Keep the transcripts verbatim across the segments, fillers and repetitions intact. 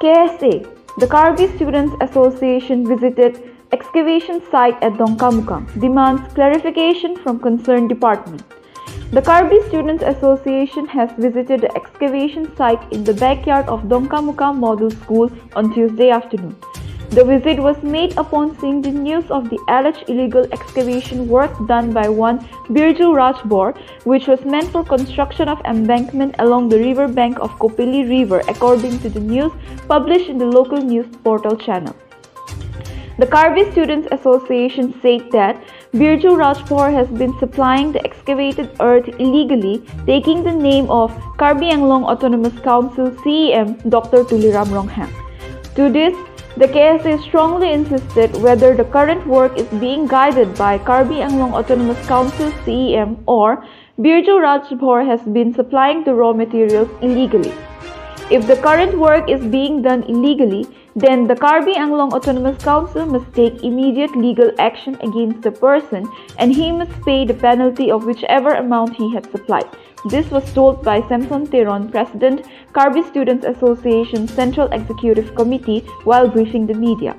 K S A, the Karbi Students Association visited excavation site at Dongkamukam, demands clarification from concerned department. The Karbi Students Association has visited the excavation site in the backyard of Dongkamukam Model School on Tuesday afternoon. The visit was made upon seeing the news of the alleged illegal excavation work done by one Birju Rajbor, which was meant for construction of embankment along the river bank of Kopili River, according to the news published in the local news portal channel. The Karbi Students Association said that Birju Rajbor has been supplying the excavated earth illegally, taking the name of Karbi Anglong Autonomous Council C E M Doctor Tuliram Ronghang. To this, the K S A strongly insisted whether the current work is being guided by Karbi Anglong Autonomous Council C E M or Birju Rajbor has been supplying the raw materials illegally. If the current work is being done illegally, then the Karbi Anglong Autonomous Council must take immediate legal action against the person and he must pay the penalty of whichever amount he had supplied. This was told by Samson Teron, President, Karbi Students Association Central Executive Committee, while briefing the media.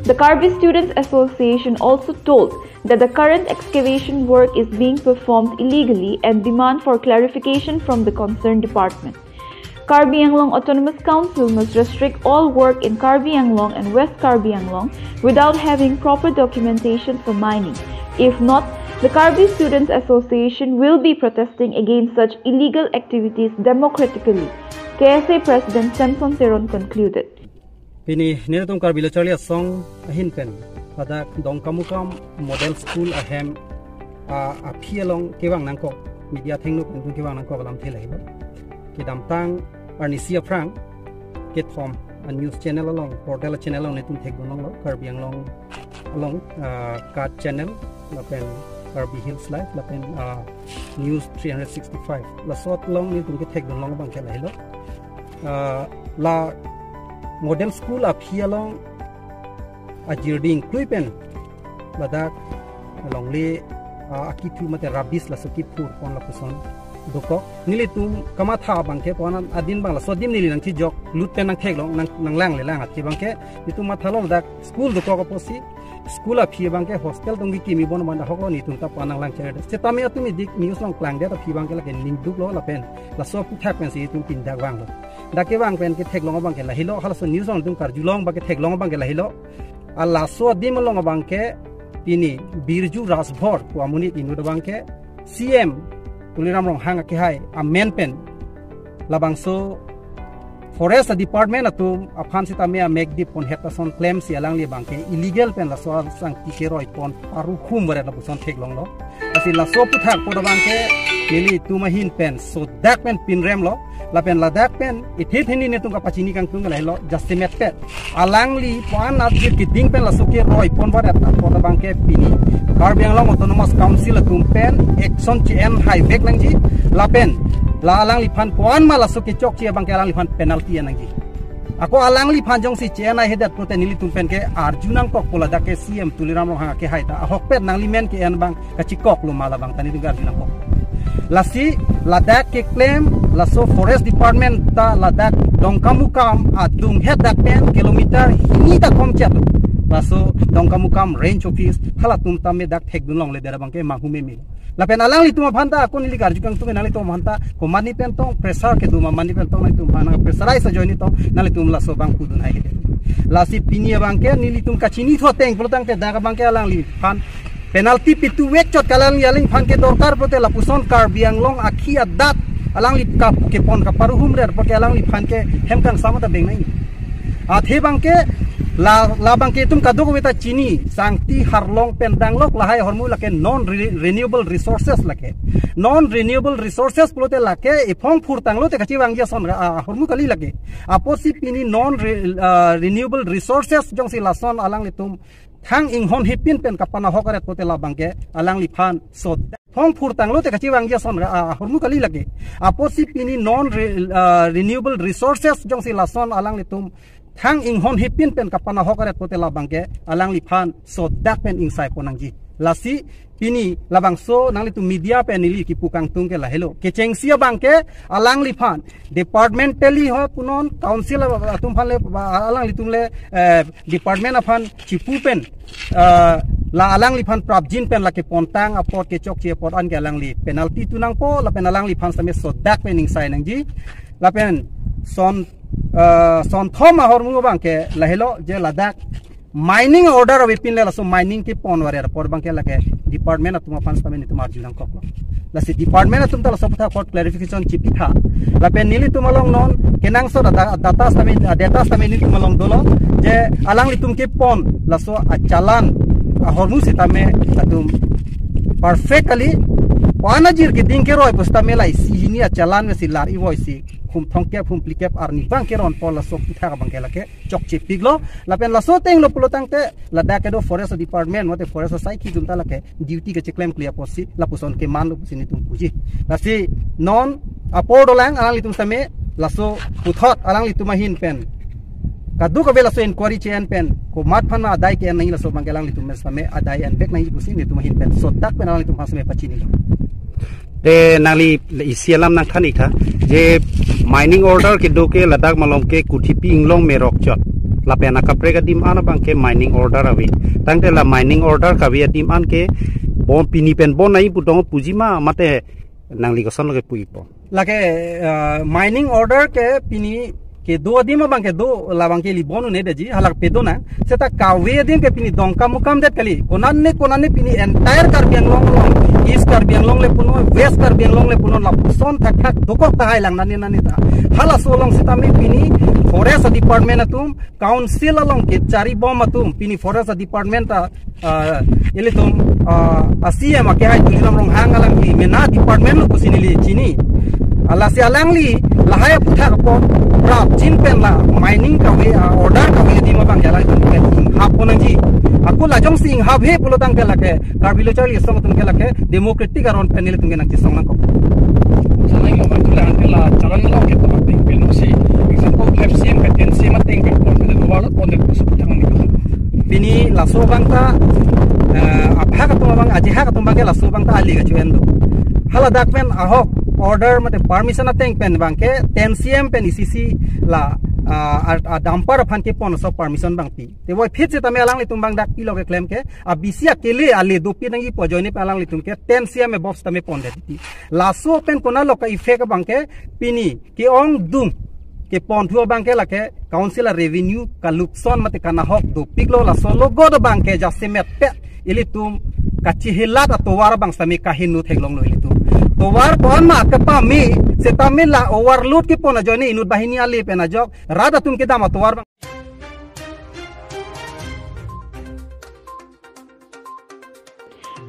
The Karbi Students Association also told that the current excavation work is being performed illegally and demand for clarification from the concerned department. Karbi Anglong Autonomous Council must restrict all work in Karbi Anglong and West Karbi Anglong without having proper documentation for mining. If not, the Karbi Students Association will be protesting against such illegal activities democratically, K S A President Samson Teron concluded. Pini nelitum Karbi Lo Charli Asong ahin pen ladak Dongkamukam Model School ahem, ah, aphi along kevang nangkok, media athengno pen kevang nangkok alamthe lahelo. Kedamtang arnisi aphrang kethom a news channel along, portal channel along nelitum thekdun longlo, Karbi Anglong along, ah, KAT channel lapen Karbi Hills Live lapen, ah, News three hundred sixty-five. Laso along nelitum kethekdun long abangke lahelo. Ah, la Model School aphi along ajirdi ingklui pen ladak alongle, ah, akithu mate rubbish laso kiphur pon lapuson dokok. Nelitum kamatha abangke pon an adin abang laso adim neli nangchijok lut pen nangtheklong nang, nanglang le lang athe abangke nelitum mathalo ladak school dokok apotsi school aphi abangke hostel tong kimi bon abang ahoklo nelitum ta pon nanglang chere. Setame atum idik news along klangdet aphi abangke lake ningduklo lapen laso aphuthak pensi itum pindak vanglo. Dak kevang pen ketheklong abangke lahelo, halaso news along itum karjulong abangke theklong abangke lahelo. A laso adim along abangke pini Birju Rajbor pu amonit inut abangke C M Tuliram Ronghang akehai amen pen labangso Forest Department atum aphan sitame amekdip ponhet ason klemsi alangli abangke illegal pen laso asangti keroi pon paruhum varet lapuson theklonglo. Lasi laso aphuthak apot abangke nelitum ahin pen sodak pen pinremlo. Lapen ladak pen ithe theni nelitum kapachini kangtung lahelo jasemet pen alangli pon ajir keding pen laso keroi pon varet apot abangke pini Karbi Anglong Autonomous Council atum pen action che-en haivek nangji lapen la alangliphan pon ma laso kechokche abangke alangliphan penalty nangji. Ako alangliphan jongsi che-en haihedet pulote nelitum pen ke arju nangkok pu ladak ke C M Tuliram Ronghang akehai ta ahokpet nangli men ke-en abang kachikoklo ma labang ta nelitum ke arju nangkok. Lasi ladak keklem laso Forest Department ta ladak Dongkamukam adunghet dak pen kilometer hini ta komchet laso Dongkamukam Range Office halatum tame dak thekdun longledet abangke manghu meme. Lapen alanglitum aphan ta ako neli karju kangtung nanglitum aphan ta komatne pen tong pressure kedo ma mane pen tong nanglitum aphan pressurize ajoine tong nanglitum laso abang pudun hai. Lasi pini abangke nelitum kachini thoteng pulotangte dak abangke alangliphan penalty pituvek chot kalang yaling phan ke dorkar pulote lapuson Karbi Anglong akhi adat alangli kap kepon kaparuhum rer pulote alangliphan ke hem kangsam ta beng nai. Athe abangke la, la abangke itum kadokave ta chini sangti harlong pen danglok lahai ahormu lake non re-, renewable resources lake. Non renewable resources pulote lake iphong phurtanglote kachevangji ason, ah, ahormu kali lake. Apotsi pini non re-, ah, renewable resources jongsi lason alanglitum thang inghon hipin pen kapanahok aret pulote labangke alangliphan sot. Phong phurtanglote kachevangji ason, ah, ahormu kali lake. Apotsi pini non re-, ah, renewable resources jongsi lason alanglitum thang inghon hipin pen kapanahok aret pulote labangke alangliphan sodak pen ingsai pon nangji. Lasi pini labangso nanglitum media pen neli kipu kangtung ke lahelo. Kechengsi abang ke alangliphan departmentally ho punon, council atum aphan le, alanglitum le, eh, department aphan chipu pen, eh, la alangliphan prapjin pen lake pontang apot kechokche apot an ke alangli penalty tu nangpo, lapen alangliphan sitame sodak pen ingsai nangji. Lapen son, eh, sonthom ahormu abang ke lahelo je ladak mining order avepin le laso mining kepon varet apor abang ke lake department atum aphan sitame nelitum arju nangkoklo. Lasi department atum ta laso aputhak apot clarification chipitha. Lapen nelitum along non kenangsot ada data sitame, data sitame nelitum along dolo je alanglitum kepon laso achalan ahormu sitame latum perfect kali. Ko-an ajir keding keroi pu sitame la isi hini achalan mesi lar ivoi si hum thomkep hum phlikep arni abang keronpo, laso aputhak abang ke lake chokchepiklo. Lapen laso ateng lo pulo tangte ladak kedo forest department mate forest asai kejun ta lake duty kecheklemkle apotsi lapuson kemanlo pusi nelitum puji. Lasi non apor dolang alanglitum sitame laso puthot alanglitum ahin pen kadokave laso inquiry che-en pen komat aphan adai ke-en nangji, laso abang ke alanglitum sitame adai envek nangji pusi nelitum ahin pen sodak pen alanglitum aphan sitame pachinilo. Te nangli isi alam nangthan-iktha je mining order kedo ke ladak malom ke Kuthipi Inglong Merokchot lapen akaprek adim an abang ke mining order ave. Tangte la mining order kave adim an ke bon pini pen bon nangji pu tong puji ma, mate nangli kosonlo kepupo? Lake, eh, mining order ke pini kedo adim abang kedo, labang ke ili bon un-edetji, halake pedo nang. Seta kave adim ke pini Dongkamukam det kali. Konane konane pini entire Karbi Anglong along, East Karbi Anglong le punon, West Karbi Anglong le punon, lapuson thakthak dokok tahai lang nane nane ta. Halaso along sitame pini forest department atum, council along kecharibom atum, pini forest department ta, ah, ilitum, ah, a-C M akehai Tuliram Ronghang alangli mena department lo pusi neli chini. Ah, lasi alangli lahai aputhak apot prapjin pen la mining kave, ah, order kave adim abang ke alanglitum ke inghap pon nangji. Ako la jongsi inghaphe pulo tangte lake Karbi Lo Charli Asong atum ke lake democratic aron pen nelitum ke nangchesong nangkok. Sanai lo bang la, la chalan lo ke tomak ting pen si, example, five C M ke ten C M ateng pen pon pen lo wala pon den pusi tang ni. Pini laso abang ta, eh, aphak atum abang, ajihak atum abang ke laso abang ta ali kachu-en do. Haladak pen ahok order mate permission ateng pen abang ke ten C M pen isi si la, ah, a, a dumper aphan kepon aso permission abang pi. Te voiphit sitame alanglitum abang dak pilo keklem ke, a B C akele ale dopik nangji pu ajoine pen alanglitum ke ten C M above sitame pondet pi. Laso pen konatlo ka-effect abang ke pini ke-ongdung keponthu abang ke lake council a-revenue kalupson mate kanahok dopiklo, laso logot abang ke jasemet pe ilitum kachihilat atovar abang sitame kaheno theklonglo ilitum. Tovar ko-an ma kepame sitame la overload kepon ajoine inut banghini ale pen ajok rat atum kedam atovar abang.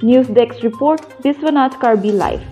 News Desk Report, Biswanath Karbi Live.